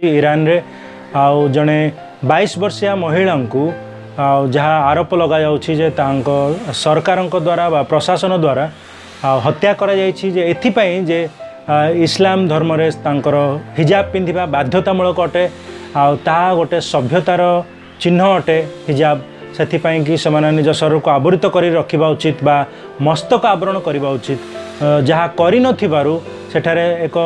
ଇରାନରେ ଆଉ ଜଣେ 22 ବର୍ଷିଆ ମହିଳାଙ୍କୁ ଆଉ ଯାହା ଆରୋପ ଲଗାଯାଉଛି ଯେ ତାଙ୍କ ସରକାରଙ୍କ ଦ୍ୱାରା ବା ପ୍ରଶାସନ ଦ୍ୱାରା ଆଉ ହତ୍ୟା କରାଯାଇଛି, ଯେ ଏଥିପାଇଁ ଯେ ଇସଲାମ ଧର୍ମରେ ତାଙ୍କର ହିଜାବ ପିନ୍ଧିବା ବାଧ୍ୟତାମୂଳକ ଅଟେ ଆଉ ତାହା ଗୋଟେ ସଭ୍ୟତାର ଚିହ୍ନ ଅଟେ ହିଜାବ। ସେଥିପାଇଁ କି ସେମାନେ ନିଜ ଶରୀରକୁ ଆବୃତ କରି ରଖିବା ଉଚିତ ବା ମସ୍ତକ ଆବରଣ କରିବା ଉଚିତ, ଯାହା କରିନଥିବାରୁ ସେଠାରେ ଏକ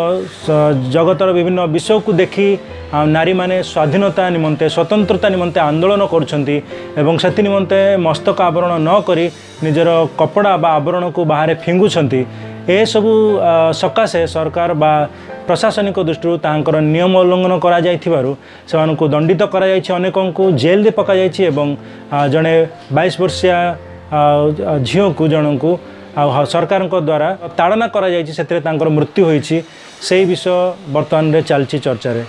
ଜଗତର ବିଭିନ୍ନ ବିଷୟକୁ ଦେଖି ଆଉ ନାରୀମାନେ ସ୍ୱାଧୀନତା ନିମନ୍ତେ, ସ୍ୱତନ୍ତ୍ରତା ନିମନ୍ତେ ଆନ୍ଦୋଳନ କରୁଛନ୍ତି ଏବଂ ସେଥି ନିମନ୍ତେ ମସ୍ତକ ଆବରଣ ନ କରି ନିଜର କପଡ଼ା ବା ଆବରଣକୁ ବାହାରେ ଫିଙ୍ଗୁଛନ୍ତି। ଏସବୁ ସକାଶେ ସରକାର ବା ପ୍ରଶାସନିକ ଦୃଷ୍ଟିରୁ ତାଙ୍କର ନିୟମ ଉଲ୍ଲଂଘନ କରାଯାଇଥିବାରୁ ସେମାନଙ୍କୁ ଦଣ୍ଡିତ କରାଯାଇଛି, ଅନେକଙ୍କୁ ଜେଲରେ ପକାଯାଇଛି ଏବଂ ଜଣେ 22 ବର୍ଷିଆ ଝିଅକୁ ଜଣଙ୍କୁ ଆଉ ସରକାରଙ୍କ ଦ୍ୱାରା ତାଡ଼ନା କରାଯାଇଛି, ସେଥିରେ ତାଙ୍କର ମୃତ୍ୟୁ ହୋଇଛି। ସେଇ ବିଷୟ ବର୍ତ୍ତମାନରେ ଚାଲିଛି ଚର୍ଚ୍ଚାରେ।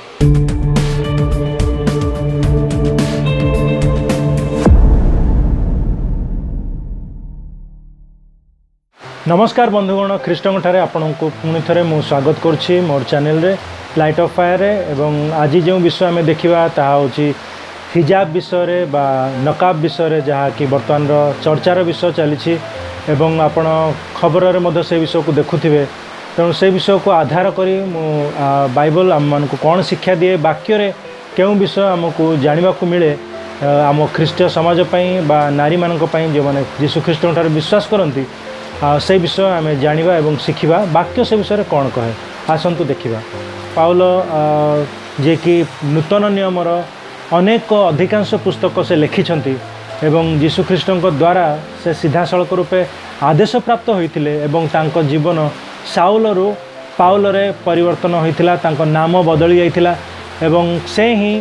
ନମସ୍କାର ବନ୍ଧୁଗଣ, ଖ୍ରୀଷ୍ଟଙ୍କଠାରେ ଆପଣଙ୍କୁ ପୁଣି ଥରେ ମୁଁ ସ୍ୱାଗତ କରୁଛି ମୋର ଚ୍ୟାନେଲରେ ଲାଇଟ୍ ଅଫ୍ ଫାୟାରରେ। ଏବଂ ଆଜି ଯେଉଁ ବିଷୟ ଆମେ ଦେଖିବା ତାହା ହେଉଛି ହିଜାବ ବିଷୟରେ ବା ନକାବ ବିଷୟରେ, ଯାହାକି ବର୍ତ୍ତମାନର ଚର୍ଚ୍ଚାର ବିଷୟ ଚାଲିଛି ଏବଂ ଆପଣ ଖବରରେ ମଧ୍ୟ ସେ ବିଷୟକୁ ଦେଖୁଥିବେ। ତେଣୁ ସେ ବିଷୟକୁ ଆଧାର କରି ମୁଁ ବାଇବଲ ଆମମାନଙ୍କୁ କ'ଣ ଶିକ୍ଷା ଦିଏ, ବାକ୍ୟରେ କେଉଁ ବିଷୟ ଆମକୁ ଜାଣିବାକୁ ମିଳେ ଆମ ଖ୍ରୀଷ୍ଟ ସମାଜ ପାଇଁ ବା ନାରୀମାନଙ୍କ ପାଇଁ ଯେଉଁମାନେ ଯୀଶୁ ଖ୍ରୀଷ୍ଟଙ୍କଠାରେ ବିଶ୍ୱାସ କରନ୍ତି, ସେଇ ବିଷୟ ଆମେ ଜାଣିବା ଏବଂ ଶିଖିବା। ବାକ୍ୟ ସେ ବିଷୟରେ କ'ଣ କହେ ଆସନ୍ତୁ ଦେଖିବା। ପାଉଲ ଯିଏକି ନୂତନ ନିୟମର ଅନେକ ଅଧିକାଂଶ ପୁସ୍ତକ ସେ ଲେଖିଛନ୍ତି ଏବଂ ଯୀଶୁଖ୍ରୀଷ୍ଟଙ୍କ ଦ୍ୱାରା ସେ ସିଧାସଳଖ ରୂପେ ଆଦେଶ ପ୍ରାପ୍ତ ହୋଇଥିଲେ ଏବଂ ତାଙ୍କ ଜୀବନ ସାଉଲରୁ ପାଉଲରେ ପରିବର୍ତ୍ତନ ହୋଇଥିଲା, ତାଙ୍କ ନାମ ବଦଳି ଯାଇଥିଲା ଏବଂ ସେ ହିଁ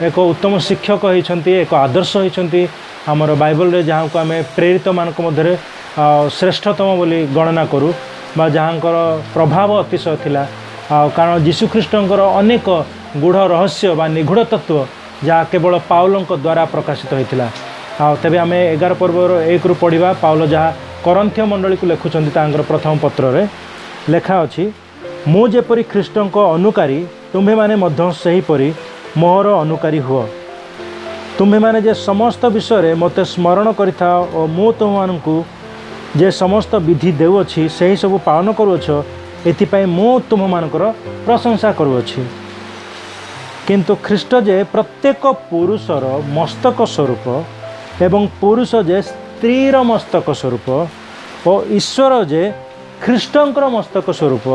ଏକ ଉତ୍ତମ ଶିକ୍ଷକ ହୋଇଛନ୍ତି, ଏକ ଆଦର୍ଶ ହୋଇଛନ୍ତି ଆମର ବାଇବଲରେ, ଯାହାକୁ ଆମେ ପ୍ରେରିତମାନଙ୍କ ମଧ୍ୟରେ ଶ୍ରେଷ୍ଠତମ ବୋଲି ଗଣନା କରୁ ବା ଯାହାଙ୍କର ପ୍ରଭାବ ଅତିଶୟ ଥିଲା। ଆଉ କାରଣ ଯୀଶୁଖ୍ରୀଷ୍ଟଙ୍କର ଅନେକ ଗୂଢ଼ ରହସ୍ୟ ବା ନିଗୂଢ଼ ତତ୍ତ୍ୱ ଯାହା କେବଳ ପାଉଲଙ୍କ ଦ୍ୱାରା ପ୍ରକାଶିତ ହୋଇଥିଲା। ଆଉ ତେବେ ଆମେ 11 ପର୍ବର 1ରୁ ପଢ଼ିବା। ପାଉଲ ଯାହା କରନ୍ଥୀୟ ମଣ୍ଡଳୀକୁ ଲେଖୁଛନ୍ତି ତାଙ୍କର ପ୍ରଥମ ପତ୍ରରେ ଲେଖା ଅଛି, ମୁଁ ଯେପରି ଖ୍ରୀଷ୍ଟଙ୍କ ଅନୁକାରୀ ତୁମ୍ଭେମାନେ ମଧ୍ୟ ସେହିପରି ମୋହର ଅନୁକାରୀ ହୁଅ। ତୁମ୍ଭେମାନେ ଯେ ସମସ୍ତ ବିଷୟରେ ମୋତେ ସ୍ମରଣ କରିଥାଅ ଓ ମୁଁ ତୁମମାନଙ୍କୁ ଯେ ସମସ୍ତ ବିଧି ଦେଉଅଛି ସେହି ସବୁ ପାଳନ କରୁଅଛ, ଏଥିପାଇଁ ମୁଁ ତୁମମାନଙ୍କର ପ୍ରଶଂସା କରୁଅଛି। କିନ୍ତୁ ଖ୍ରୀଷ୍ଟ ଯେ ପ୍ରତ୍ୟେକ ପୁରୁଷର ମସ୍ତକ ସ୍ୱରୂପ ଏବଂ ପୁରୁଷ ଯେ ସ୍ତ୍ରୀର ମସ୍ତକ ସ୍ୱରୂପ ଓ ଈଶ୍ୱର ଯେ ଖ୍ରୀଷ୍ଟଙ୍କର ମସ୍ତକ ସ୍ୱରୂପ,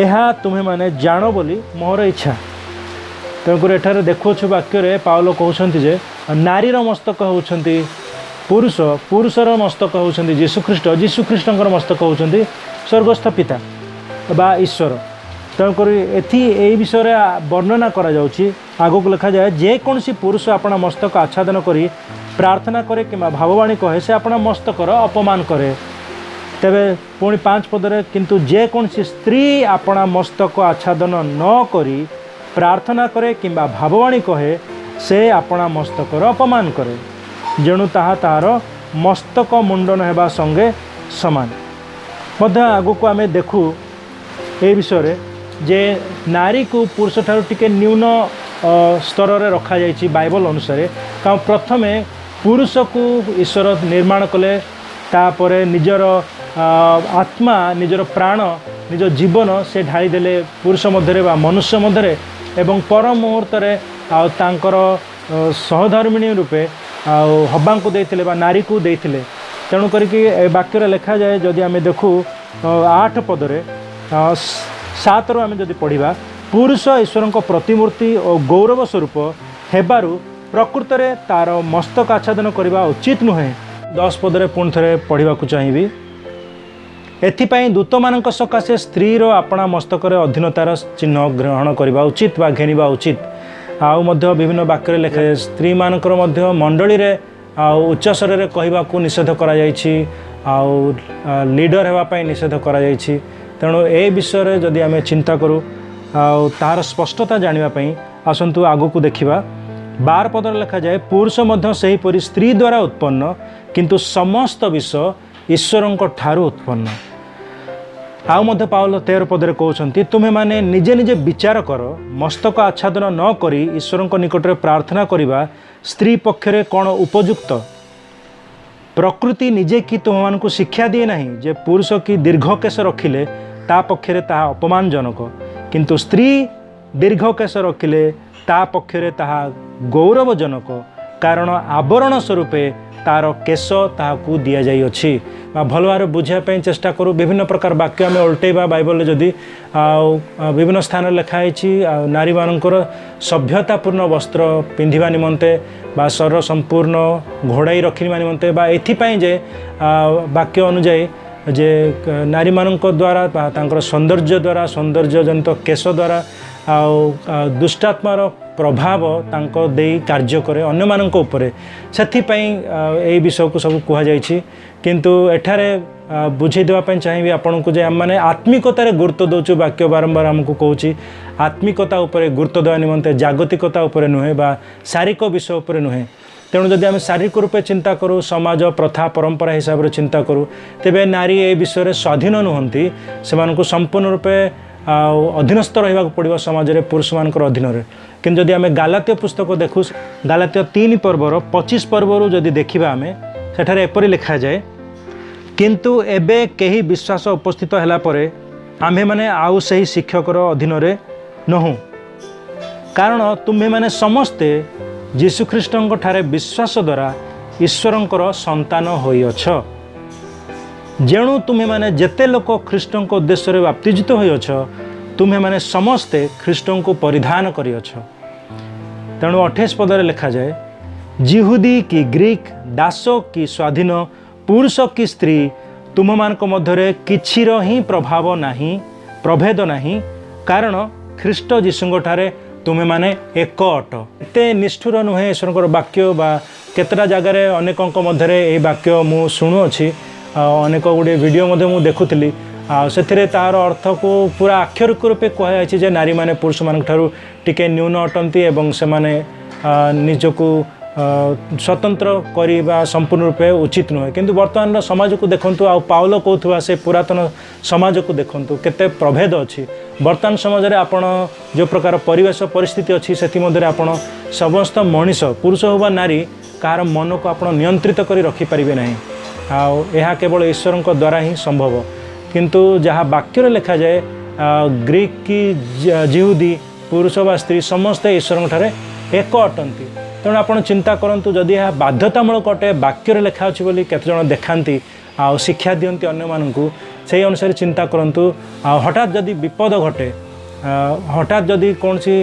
ଏହା ତୁମେମାନେ ଜାଣ ବୋଲି ମୋର ଇଚ୍ଛା। ତେଣୁକରି ଏଠାରେ ଦେଖୁଅଛୁ ବାକ୍ୟରେ ପାଉଲ କହୁଛନ୍ତି ଯେ ନାରୀର ମସ୍ତକ ହେଉଛନ୍ତି ପୁରୁଷ, ପୁରୁଷର ମସ୍ତକ ହେଉଛନ୍ତି ଯୀଶୁଖ୍ରୀଷ୍ଟ, ଯୀଶୁଖ୍ରୀଷ୍ଟଙ୍କର ମସ୍ତକ ହେଉଛନ୍ତି ସ୍ୱର୍ଗସ୍ଥ ପିତା ବା ଈଶ୍ୱର। ତେଣୁକରି ଏଥି ଏହି ବିଷୟରେ ବର୍ଣ୍ଣନା କରାଯାଉଛି। ଆଗକୁ ଲେଖାଯାଏ, ଯେକୌଣସି ପୁରୁଷ ଆପଣା ମସ୍ତକ ଆଚ୍ଛାଦନ କରି ପ୍ରାର୍ଥନା କରେ କିମ୍ବା ଭାବବାଣୀ କହେ, ସେ ଆପଣା ମସ୍ତକର ଅପମାନ କରେ। ତେବେ ପୁଣି 5 ପଦରେ, କିନ୍ତୁ ଯେକୌଣସି ସ୍ତ୍ରୀ ଆପଣା ମସ୍ତକ ଆଚ୍ଛାଦନ ନ କରି ପ୍ରାର୍ଥନା କରେ କିମ୍ବା ଭାବବାଣୀ କହେ, ସେ ଆପଣା ମସ୍ତକର ଅପମାନ କରେ, ଯେଣୁ ତାହା ତାହାର ମସ୍ତକ ମୁଣ୍ଡନ ହେବା ସଙ୍ଗେ ସମାନ। ମଧ୍ୟ ଆଗକୁ ଆମେ ଦେଖୁ ଏହି ବିଷୟରେ ଯେ ନାରୀକୁ ପୁରୁଷଠାରୁ ଟିକେ ନ୍ୟୁନ ସ୍ତରରେ ରଖାଯାଇଛି ବାଇବଲ ଅନୁସାରେ। କାରଣ ପ୍ରଥମେ ପୁରୁଷକୁ ଈଶ୍ୱର ନିର୍ମାଣ କଲେ, ତାପରେ ନିଜର ଆତ୍ମା, ନିଜର ପ୍ରାଣ, ନିଜ ଜୀବନ ସେ ଢାଳିଦେଲେ ପୁରୁଷ ମଧ୍ୟରେ ବା ମନୁଷ୍ୟ ମଧ୍ୟରେ ଏବଂ ପର ମୁହୂର୍ତ୍ତରେ ଆଉ ତାଙ୍କର ସହଧର୍ମିଣୀ ରୂପେ ଆଉ ହବାଙ୍କୁ ଦେଇଥିଲେ ବା ନାରୀକୁ ଦେଇଥିଲେ। ତେଣୁ କରିକି ଏ ବାକ୍ୟରେ ଲେଖାଯାଏ, ଯଦି ଆମେ ଦେଖୁ 8 ପଦରେ 7ରୁ ଆମେ ଯଦି ପଢ଼ିବା, ପୁରୁଷ ଈଶ୍ୱରଙ୍କ ପ୍ରତିମୂର୍ତ୍ତି ଓ ଗୌରବ ସ୍ୱରୂପ ହେବାରୁ ପ୍ରକୃତରେ ତାର ମସ୍ତକ ଆଚ୍ଛାଦନ କରିବା ଉଚିତ ନୁହେଁ। 10 ପଦରେ ପୁଣି ଥରେ ପଢ଼ିବାକୁ ଚାହିଁବି, ଏଥିପାଇଁ ଦୂତମାନଙ୍କ ସକାଶେ ସ୍ତ୍ରୀର ଆପଣା ମସ୍ତକରେ ଅଧୀନତାର ଚିହ୍ନ ଗ୍ରହଣ କରିବା ଉଚିତ ବା ଘେନିବା ଉଚିତ। ଆଉ ମଧ୍ୟ ବିଭିନ୍ନ ବାକ୍ୟରେ ଲେଖା, ସ୍ତ୍ରୀମାନଙ୍କର ମଧ୍ୟ ମଣ୍ଡଳୀରେ ଆଉ ଉଚ୍ଚ ସ୍ୱରରେ କହିବାକୁ ନିଷେଧ କରାଯାଇଛି, ଆଉ ଲିଡ଼ର ହେବା ପାଇଁ ନିଷେଧ କରାଯାଇଛି। ତେଣୁ ଏ ବିଷୟରେ ଯଦି ଆମେ ଚିନ୍ତା କରୁ ଆଉ ତାହାର ସ୍ପଷ୍ଟତା ଜାଣିବା ପାଇଁ ଆସନ୍ତୁ ଆଗକୁ ଦେଖିବା। 12 ପଦରେ ଲେଖାଯାଏ, ପୁରୁଷ ମଧ୍ୟ ସେହିପରି ସ୍ତ୍ରୀ ଦ୍ୱାରା ଉତ୍ପନ୍ନ, କିନ୍ତୁ ସମସ୍ତ ବିଷୟ ଈଶ୍ୱରଙ୍କ ଠାରୁ ଉତ୍ପନ୍ନ। ଆଉ ମଧ୍ୟ ପାଉଲ 13 ପଦରେ କହୁଛନ୍ତି, ତୁମେମାନେ ନିଜେ ନିଜେ ବିଚାର କର, ମସ୍ତକ ଆଚ୍ଛାଦନ ନ କରି ଈଶ୍ୱରଙ୍କ ନିକଟରେ ପ୍ରାର୍ଥନା କରିବା ସ୍ତ୍ରୀ ପକ୍ଷରେ କ'ଣ ଉପଯୁକ୍ତ? ପ୍ରକୃତି ନିଜେ କି ତୁମମାନଙ୍କୁ ଶିକ୍ଷା ଦିଏ ନାହିଁ ଯେ ପୁରୁଷ କି ଦୀର୍ଘ କେଶ ରଖିଲେ ତା ପକ୍ଷରେ ତାହା ଅପମାନଜନକ, କିନ୍ତୁ ସ୍ତ୍ରୀ ଦୀର୍ଘ କେଶ ରଖିଲେ ତା ପକ୍ଷରେ ତାହା ଗୌରବଜନକ, କାରଣ ଆବରଣ ସ୍ୱରୂପେ ତାର କେଶ ତାହାକୁ ଦିଆଯାଇଅଛି। ବା ଭଲ ଭାବରେ ବୁଝିବା ପାଇଁ ଚେଷ୍ଟା କରୁ। ବିଭିନ୍ନ ପ୍ରକାର ବାକ୍ୟ ଆମେ ଓଲଟେଇବା ବାଇବଲରେ ଯଦି, ଆଉ ବିଭିନ୍ନ ସ୍ଥାନରେ ଲେଖା ହେଇଛି ଆଉ ନାରୀମାନଙ୍କର ସଭ୍ୟତାପୂର୍ଣ୍ଣ ବସ୍ତ୍ର ପିନ୍ଧିବା ନିମନ୍ତେ ବା ଶରୀର ସମ୍ପୂର୍ଣ୍ଣ ଘୋଡ଼ାଇ ରଖିବା ନିମନ୍ତେ, ବା ଏଥିପାଇଁ ଯେ ବାକ୍ୟ ଅନୁଯାୟୀ ଯେ ନାରୀମାନଙ୍କ ଦ୍ୱାରା ବା ତାଙ୍କର ସୌନ୍ଦର୍ଯ୍ୟ ଦ୍ୱାରା, ସୌନ୍ଦର୍ଯ୍ୟଜନିତ କେଶ ଦ୍ୱାରା ଆଉ ଦୁଷ୍ଟାତ୍ମାର ପ୍ରଭାବ ତାଙ୍କ ଦେଇ କାର୍ଯ୍ୟ କରେ ଅନ୍ୟମାନଙ୍କ ଉପରେ, ସେଥିପାଇଁ ଏଇ ବିଷୟକୁ ସବୁ କୁହାଯାଇଛି। କିନ୍ତୁ ଏଠାରେ ବୁଝେଇ ଦେବା ପାଇଁ ଚାହିଁବି ଆପଣଙ୍କୁ ଯେ ଆମେମାନେ ଆତ୍ମିକତାରେ ଗୁରୁତ୍ୱ ଦେଉଛୁ। ବାକ୍ୟ ବାରମ୍ବାର ଆମକୁ କହୁଛି ଆତ୍ମିକତା ଉପରେ ଗୁରୁତ୍ୱ ଦେବା ନିମନ୍ତେ, ଜାଗତିକତା ଉପରେ ନୁହେଁ ବା ଶାରୀରିକ ବିଷୟ ଉପରେ ନୁହେଁ। ତେଣୁ ଯଦି ଆମେ ଶାରୀରିକ ରୂପେ ଚିନ୍ତା କରୁ, ସମାଜ ପ୍ରଥା ପରମ୍ପରା ହିସାବରେ ଚିନ୍ତା କରୁ, ତେବେ ନାରୀ ଏ ବିଷୟରେ ସ୍ୱାଧୀନ ନୁହନ୍ତି। ସେମାନଙ୍କୁ ସମ୍ପୂର୍ଣ୍ଣ ରୂପେ ଆଉ ଅଧୀନସ୍ଥ ରହିବାକୁ ପଡ଼ିବ ସମାଜରେ ପୁରୁଷମାନଙ୍କର ଅଧୀନରେ। କିନ୍ତୁ ଯଦି ଆମେ ଗାଲାତୀୟ ପୁସ୍ତକ ଦେଖୁ, ଗାଲାତୀୟ 3 ପର୍ବର 25 ପର୍ବରୁ ଯଦି ଦେଖିବା ଆମେ, ସେଠାରେ ଏପରି ଲେଖାଯାଏ, କିନ୍ତୁ ଏବେ କେହି ବିଶ୍ୱାସ ଉପସ୍ଥିତ ହେଲା ପରେ ଆମ୍ଭେମାନେ ଆଉ ସେହି ଶିକ୍ଷକର ଅଧୀନରେ ନୋହୁଁ, କାରଣ ତୁମ୍ଭେମାନେ ସମସ୍ତେ ଯୀଶୁଖ୍ରୀଷ୍ଟଙ୍କ ଠାରେ ବିଶ୍ୱାସ ଦ୍ୱାରା ଈଶ୍ୱରଙ୍କର ସନ୍ତାନ ହୋଇଅଛ। ଯେଣୁ ତୁମ୍ଭେମାନେ ଯେତେ ଲୋକ ଖ୍ରୀଷ୍ଟଙ୍କ ଉଦ୍ଦେଶ୍ୟରେ ବାପ୍ତିଜିତ ହୋଇଅଛ, ତୁମ୍ଭେମାନେ ସମସ୍ତେ ଖ୍ରୀଷ୍ଟଙ୍କୁ ପରିଧାନ କରିଅଛ। ତେଣୁ 28 ପଦରେ ଲେଖାଯାଏ, ଯିହୁଦୀ କି ଗ୍ରୀକ୍, ଦାସ କି ସ୍ୱାଧୀନ, ପୁରୁଷ କି ସ୍ତ୍ରୀ, ତୁମମାନଙ୍କ ମଧ୍ୟରେ କିଛିର ହିଁ ପ୍ରଭାବ ନାହିଁ, ପ୍ରଭେଦ ନାହିଁ, କାରଣ ଖ୍ରୀଷ୍ଟ ଯୀଶୁଙ୍କ ଠାରେ ତୁମେମାନେ ଏକ ଅଟ। ଏତେ ନିଷ୍ଠୁର ନୁହେଁ ଈଶ୍ୱରଙ୍କର ବାକ୍ୟ, ବା କେତେଟା ଜାଗାରେ ଅନେକଙ୍କ ମଧ୍ୟରେ ଏହି ବାକ୍ୟ ମୁଁ ଶୁଣୁଅଛି, ଆଉ ଅନେକ ଗୁଡ଼ିଏ ଭିଡ଼ିଓ ମଧ୍ୟ ମୁଁ ଦେଖୁଥିଲି, ଆଉ ସେଥିରେ ତାହାର ଅର୍ଥକୁ ପୁରା ଆକ୍ଷରିକ ରୂପେ କୁହାଯାଇଛି ଯେ ନାରୀମାନେ ପୁରୁଷମାନଙ୍କ ଠାରୁ ଟିକେ ନ୍ୟୁନ ଅଟନ୍ତି ଏବଂ ସେମାନେ ନିଜକୁ ସ୍ୱତନ୍ତ୍ର କରିବା ସମ୍ପୂର୍ଣ୍ଣ ରୂପେ ଉଚିତ ନୁହେଁ। କିନ୍ତୁ ବର୍ତ୍ତମାନର ସମାଜକୁ ଦେଖନ୍ତୁ, ଆଉ ପାଉଲ କହୁଥିବା ସେ ପୁରାତନ ସମାଜକୁ ଦେଖନ୍ତୁ, କେତେ ପ୍ରଭେଦ ଅଛି। ବର୍ତ୍ତମାନ ସମାଜରେ ଆପଣ ଯେଉଁ ପ୍ରକାର ପରିବେଶ ପରିସ୍ଥିତି ଅଛି, ସେଥିମଧ୍ୟରେ ଆପଣ ସମସ୍ତ ମଣିଷ, ପୁରୁଷ ହେଉ ବା ନାରୀ, କାହାର ମନକୁ ଆପଣ ନିୟନ୍ତ୍ରିତ କରି ରଖିପାରିବେ ନାହିଁ। ଆଉ ଏହା କେବଳ ଈଶ୍ୱରଙ୍କ ଦ୍ୱାରା ହିଁ ସମ୍ଭବ। କିନ୍ତୁ ଯାହା ବାକ୍ୟରେ ଲେଖାଯାଏ, ଗ୍ରୀକ୍ କି ଯିହୁଦୀ, ପୁରୁଷ ବା ସ୍ତ୍ରୀ, ସମସ୍ତେ ଈଶ୍ୱରଙ୍କ ଠାରେ ଏକ ଅଟନ୍ତି। ତେଣୁ ଆପଣ ଚିନ୍ତା କରନ୍ତୁ, ଯଦି ଏହା ବାଧ୍ୟତାମୂଳକ ଅଟେ, ବାକ୍ୟରେ ଲେଖା ଅଛି ବୋଲି କେତେଜଣ ଦେଖାନ୍ତି ଆଉ ଶିକ୍ଷା ଦିଅନ୍ତି ଅନ୍ୟମାନଙ୍କୁ, ସେହି ଅନୁସାରେ ଚିନ୍ତା କରନ୍ତୁ। ଆଉ ହଠାତ୍ ଯଦି ବିପଦ ଘଟେ, ହଠାତ୍ ଯଦି କୌଣସି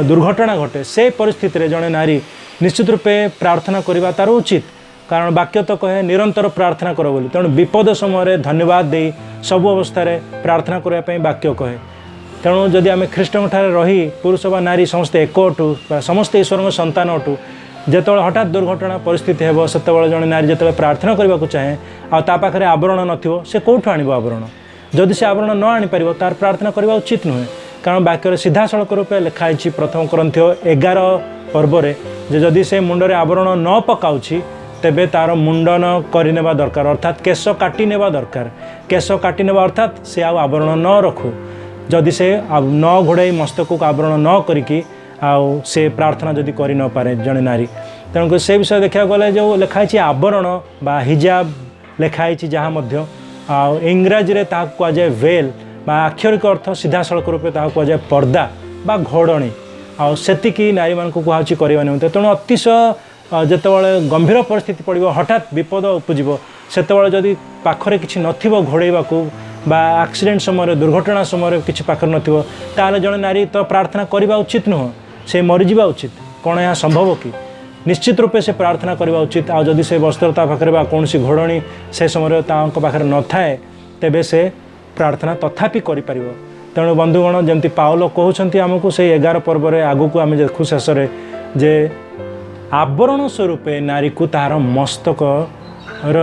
ଦୁର୍ଘଟଣା ଘଟେ, ସେ ପରିସ୍ଥିତିରେ ଜଣେ ନାରୀ ନିଶ୍ଚିତ ରୂପେ ପ୍ରାର୍ଥନା କରିବା ତାର ଉଚିତ, କାରଣ ବାକ୍ୟ ତ କହେ ନିରନ୍ତର ପ୍ରାର୍ଥନା କର ବୋଲି। ତେଣୁ ବିପଦ ସମୟରେ ଧନ୍ୟବାଦ ଦେଇ ସବୁ ଅବସ୍ଥାରେ ପ୍ରାର୍ଥନା କରିବା ପାଇଁ ବାକ୍ୟ କହେ। ତେଣୁ ଯଦି ଆମେ ଖ୍ରୀଷ୍ଟଙ୍କ ଠାରେ ରହି ପୁରୁଷ ବା ନାରୀ ସମସ୍ତେ ଏକ ଅଟୁ ବା ସମସ୍ତେ ଈଶ୍ୱରଙ୍କ ସନ୍ତାନ ଅଟୁ, ଯେତେବେଳେ ହଠାତ୍ ଦୁର୍ଘଟଣା ପରିସ୍ଥିତି ହେବ, ସେତେବେଳେ ଜଣେ ନାରୀ ଯେତେବେଳେ ପ୍ରାର୍ଥନା କରିବାକୁ ଚାହେଁ ଆଉ ତା ପାଖରେ ଆବରଣ ନଥିବ, ସେ କେଉଁଠୁ ଆଣିବ ଆବରଣ? ଯଦି ସେ ଆବରଣ ନ ଆଣିପାରିବ, ତାର ପ୍ରାର୍ଥନା କରିବା ଉଚିତ ନୁହେଁ। କାରଣ ବାକ୍ୟରେ ସିଧାସଳଖ ରୂପେ ଲେଖା ହେଇଛି ପ୍ରଥମ କରିନ୍ଥୀୟ 11 ପର୍ବରେ ଯେ ଯଦି ସେ ମୁଣ୍ଡରେ ଆବରଣ ନ ପକାଉଛି, ତେବେ ତାର ମୁଣ୍ଡନ କରିନେବା ଦରକାର, ଅର୍ଥାତ୍ କେଶ କାଟି ନେବା ଦରକାର। କେଶ କାଟି ନେବା ଅର୍ଥାତ୍ ସେ ଆଉ ଆବରଣ ନ ରଖୁ। ଯଦି ସେ ନ ଘୋଡ଼ାଇ ମସ୍ତକକୁ ଆବରଣ ନ କରିକି ଆଉ ସେ ପ୍ରାର୍ଥନା ଯଦି କରି ନପାରେ ଜଣେ ନାରୀ, ତେଣୁକରି ସେ ବିଷୟ ଦେଖିବାକୁ ଗଲେ ଯେଉଁ ଲେଖା ହେଇଛି ଆବରଣ ବା ହିଜାବ ଲେଖା ହେଇଛି, ଯାହା ମଧ୍ୟ ଆଉ ଇଂରାଜୀରେ ତାହାକୁ କୁହାଯାଏ ଭେଲ୍, ବା ଆକ୍ଷରିକ ଅର୍ଥ ସିଧାସଳଖ ରୂପେ ତାହାକୁ କୁହାଯାଏ ପର୍ଦ୍ଦା ବା ଘୋଡ଼ଣୀ। ଆଉ ସେତିକି ନାରୀମାନଙ୍କୁ କୁହାହେଉଛି କରିବା ନିମନ୍ତେ। ତେଣୁ ଅତିଶୟ ଯେତେବେଳେ ଗମ୍ଭୀର ପରିସ୍ଥିତି ପଡ଼ିବ, ହଠାତ୍ ବିପଦ ଉପୁଜିବ, ସେତେବେଳେ ଯଦି ପାଖରେ କିଛି ନଥିବ ଘୋଡ଼େଇବାକୁ, ବା ଆକ୍ସିଡେଣ୍ଟ ସମୟରେ, ଦୁର୍ଘଟଣା ସମୟରେ କିଛି ପାଖରେ ନଥିବ, ତାହେଲେ ଜଣେ ନାରୀ ତ ପ୍ରାର୍ଥନା କରିବା ଉଚିତ ନୁହଁ, ସେ ମରିଯିବା ଉଚିତ। କ'ଣ ଏହା ସମ୍ଭବ କି? ନିଶ୍ଚିତ ରୂପେ ସେ ପ୍ରାର୍ଥନା କରିବା ଉଚିତ। ଆଉ ଯଦି ସେ ବସ୍ତ୍ର ତା ପାଖରେ ବା କୌଣସି ଘୋଡ଼ଣୀ ସେ ସମୟରେ ତାଙ୍କ ପାଖରେ ନଥାଏ, ତେବେ ସେ ପ୍ରାର୍ଥନା ତଥାପି କରିପାରିବ। ତେଣୁ ବନ୍ଧୁଗଣ, ଯେମିତି ପାଉଲ କହୁଛନ୍ତି ଆମକୁ ସେଇ 11 ପର୍ବରେ ଆଗକୁ ଆମେ ଦେଖୁ ଶେଷରେ ଯେ ଆବରଣ ସ୍ୱରୂପେ ନାରୀକୁ ତାହାର ମସ୍ତକର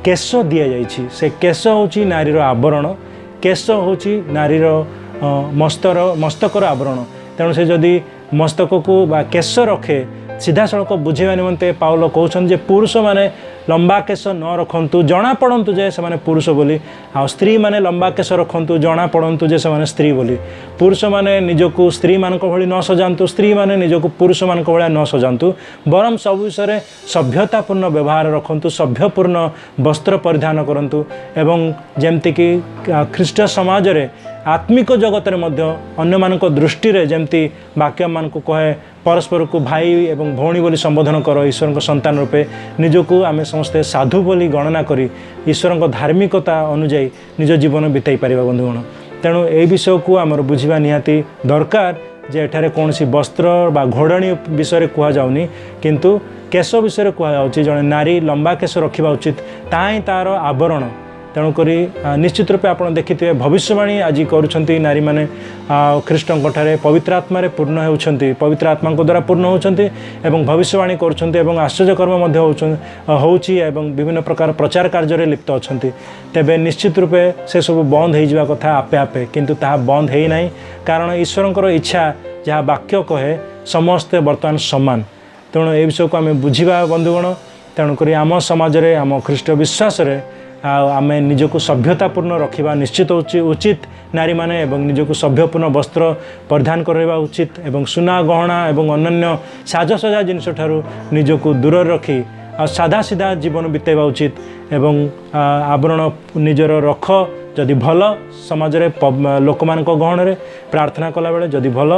କେଶ ଦିଆଯାଇଛି। ସେ କେଶ ହେଉଛି ନାରୀର ଆବରଣ, କେଶ ହେଉଛି ନାରୀର ମସ୍ତକର ଆବରଣ। ତେଣୁ ସେ ଯଦି ମସ୍ତକକୁ ବା କେଶ ରଖେ, ସିଧାସଳଖ ବୁଝେଇବା ନିମନ୍ତେ ପାଉଲ କହୁଛନ୍ତି ଯେ ପୁରୁଷମାନେ ଲମ୍ବା କେଶ ନ ରଖନ୍ତୁ, ଜଣାପଡ଼ନ୍ତୁ ଯେ ସେମାନେ ପୁରୁଷ ବୋଲି। ଆଉ ସ୍ତ୍ରୀମାନେ ଲମ୍ବା କେଶ ରଖନ୍ତୁ, ଜଣାପଡ଼ନ୍ତୁ ଯେ ସେମାନେ ସ୍ତ୍ରୀ ବୋଲି। ପୁରୁଷମାନେ ନିଜକୁ ସ୍ତ୍ରୀମାନଙ୍କ ଭଳି ନ ସଜାନ୍ତୁ, ସ୍ତ୍ରୀମାନେ ନିଜକୁ ପୁରୁଷମାନଙ୍କ ଭଳିଆ ନ ସଜାନ୍ତୁ, ବରଂ ସବୁ ବିଷୟରେ ସଭ୍ୟତାପୂର୍ଣ୍ଣ ବ୍ୟବହାର ରଖନ୍ତୁ, ସଭ୍ୟପୂର୍ଣ୍ଣ ବସ୍ତ୍ର ପରିଧାନ କରନ୍ତୁ। ଏବଂ ଯେମିତିକି ଖ୍ରୀଷ୍ଟ ସମାଜରେ ଆତ୍ମିକ ଜଗତରେ ମଧ୍ୟ ଅନ୍ୟମାନଙ୍କ ଦୃଷ୍ଟିରେ ଯେମିତି ବାକ୍ୟମାନଙ୍କୁ କହେ, ପରସ୍ପରକୁ ଭାଇ ଏବଂ ଭଉଣୀ ବୋଲି ସମ୍ବୋଧନ କର, ଈଶ୍ୱରଙ୍କ ସନ୍ତାନ ରୂପେ ନିଜକୁ ଆମେ ସମସ୍ତେ ସାଧୁ ବୋଲି ଗଣନା କରି ଈଶ୍ୱରଙ୍କ ଧାର୍ମିକତା ଅନୁଯାୟୀ ନିଜ ଜୀବନ ବିତାଇ ପାରିବା ବନ୍ଧୁଗଣ। ତେଣୁ ଏହି ବିଷୟକୁ ଆମର ବୁଝିବା ନିହାତି ଦରକାର ଯେ ଏଠାରେ କୌଣସି ବସ୍ତ୍ର ବା ଘୋଡ଼ଣୀ ବିଷୟରେ କୁହାଯାଉନି, କିନ୍ତୁ କେଶ ବିଷୟରେ କୁହାଯାଉଛି। ଜଣେ ନାରୀ ଲମ୍ବା କେଶ ରଖିବା ଉଚିତ, ତାହା ହିଁ ତା'ର ଆବରଣ। ତେଣୁକରି ନିଶ୍ଚିତ ରୂପେ ଆପଣ ଦେଖିଥିବେ ଭବିଷ୍ୟବାଣୀ ଆଜି କରୁଛନ୍ତି ନାରୀମାନେ, ଖ୍ରୀଷ୍ଟଙ୍କ ଠାରେ ପବିତ୍ର ଆତ୍ମାରେ ପୂର୍ଣ୍ଣ ହେଉଛନ୍ତି, ପବିତ୍ର ଆତ୍ମାଙ୍କ ଦ୍ୱାରା ପୂର୍ଣ୍ଣ ହେଉଛନ୍ତି ଏବଂ ଭବିଷ୍ୟବାଣୀ କରୁଛନ୍ତି ଏବଂ ଆଶ୍ଚର୍ଯ୍ୟକର୍ମ ମଧ୍ୟ ହେଉଛି ଏବଂ ବିଭିନ୍ନ ପ୍ରକାର ପ୍ରଚାର କାର୍ଯ୍ୟରେ ଲିପ୍ତ ଅଛନ୍ତି। ତେବେ ନିଶ୍ଚିତ ରୂପେ ସେସବୁ ବନ୍ଦ ହେଇଯିବା କଥା ଆପେ ଆପେ, କିନ୍ତୁ ତାହା ବନ୍ଦ ହେଇନାହିଁ। କାରଣ ଈଶ୍ୱରଙ୍କର ଇଚ୍ଛା ଯାହା ବାକ୍ୟ କହେ, ସମସ୍ତେ ବର୍ତ୍ତମାନ ସମାନ। ତେଣୁ ଏ ବିଷୟକୁ ଆମେ ବୁଝିବା ବନ୍ଧୁଗଣ। ତେଣୁକରି ଆମ ସମାଜରେ, ଆମ ଖ୍ରୀଷ୍ଟ ବିଶ୍ୱାସରେ ଆଉ ଆମେ ନିଜକୁ ସଭ୍ୟତାପୂର୍ଣ୍ଣ ରଖିବା ନିଶ୍ଚିତ ଉଚିତ ନାରୀମାନେ, ଏବଂ ନିଜକୁ ସଭ୍ୟପୂର୍ଣ୍ଣ ବସ୍ତ୍ର ପରିଧାନ କରିବା ଉଚିତ ଏବଂ ସୁନା ଗହଣା ଏବଂ ଅନ୍ୟାନ୍ୟ ସାଜସଜା ଜିନିଷ ଠାରୁ ନିଜକୁ ଦୂରରେ ରଖି ଆଉ ସାଧା ସିଧା ଜୀବନ ବିତାଇବା ଉଚିତ। ଏବଂ ଆବରଣ ନିଜର ରଖ ଯଦି ଭଲ, ସମାଜରେ ଲୋକମାନଙ୍କ ଗହଣରେ ପ୍ରାର୍ଥନା କଲାବେଳେ ଯଦି ଭଲ,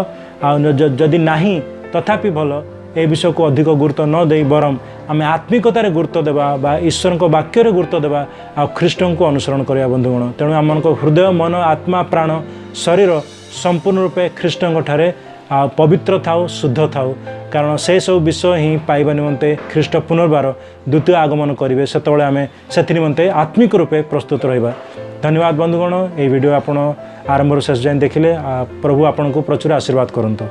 ଆଉ ଯଦି ନାହିଁ ତଥାପି ଭଲ। ଏ ବିଷୟକୁ ଅଧିକ ଗୁରୁତ୍ୱ ନ ଦେଇ ବରଂ ଆମେ ଆତ୍ମିକତାରେ ଗୁରୁତ୍ୱ ଦେବା ବା ଈଶ୍ୱରଙ୍କ ବାକ୍ୟରେ ଗୁରୁତ୍ୱ ଦେବା ଆଉ ଖ୍ରୀଷ୍ଟଙ୍କୁ ଅନୁସରଣ କରିବା ବନ୍ଧୁଗଣ। ତେଣୁ ଆମମାନଙ୍କ ହୃଦୟ, ମନ, ଆତ୍ମା, ପ୍ରାଣ, ଶରୀର ସମ୍ପୂର୍ଣ୍ଣ ରୂପେ ଖ୍ରୀଷ୍ଟଙ୍କ ଠାରେ ଆଉ ପବିତ୍ର ଥାଉ, ଶୁଦ୍ଧ ଥାଉ। କାରଣ ସେସବୁ ବିଷୟ ହିଁ ପାଇବା ନିମନ୍ତେ ଖ୍ରୀଷ୍ଟ ପୁନର୍ବାର ଦ୍ୱିତୀୟ ଆଗମନ କରିବେ, ସେତେବେଳେ ଆମେ ସେଥି ନିମନ୍ତେ ଆତ୍ମିକ ରୂପେ ପ୍ରସ୍ତୁତ ରହିବା। ଧନ୍ୟବାଦ ବନ୍ଧୁଗଣ, ଏହି ଭିଡ଼ିଓ ଆପଣ ଆରମ୍ଭରୁ ଶେଷ ଯାଏଁ ଦେଖିଲେ। ପ୍ରଭୁ ଆପଣଙ୍କୁ ପ୍ରଚୁର ଆଶୀର୍ବାଦ କରନ୍ତୁ।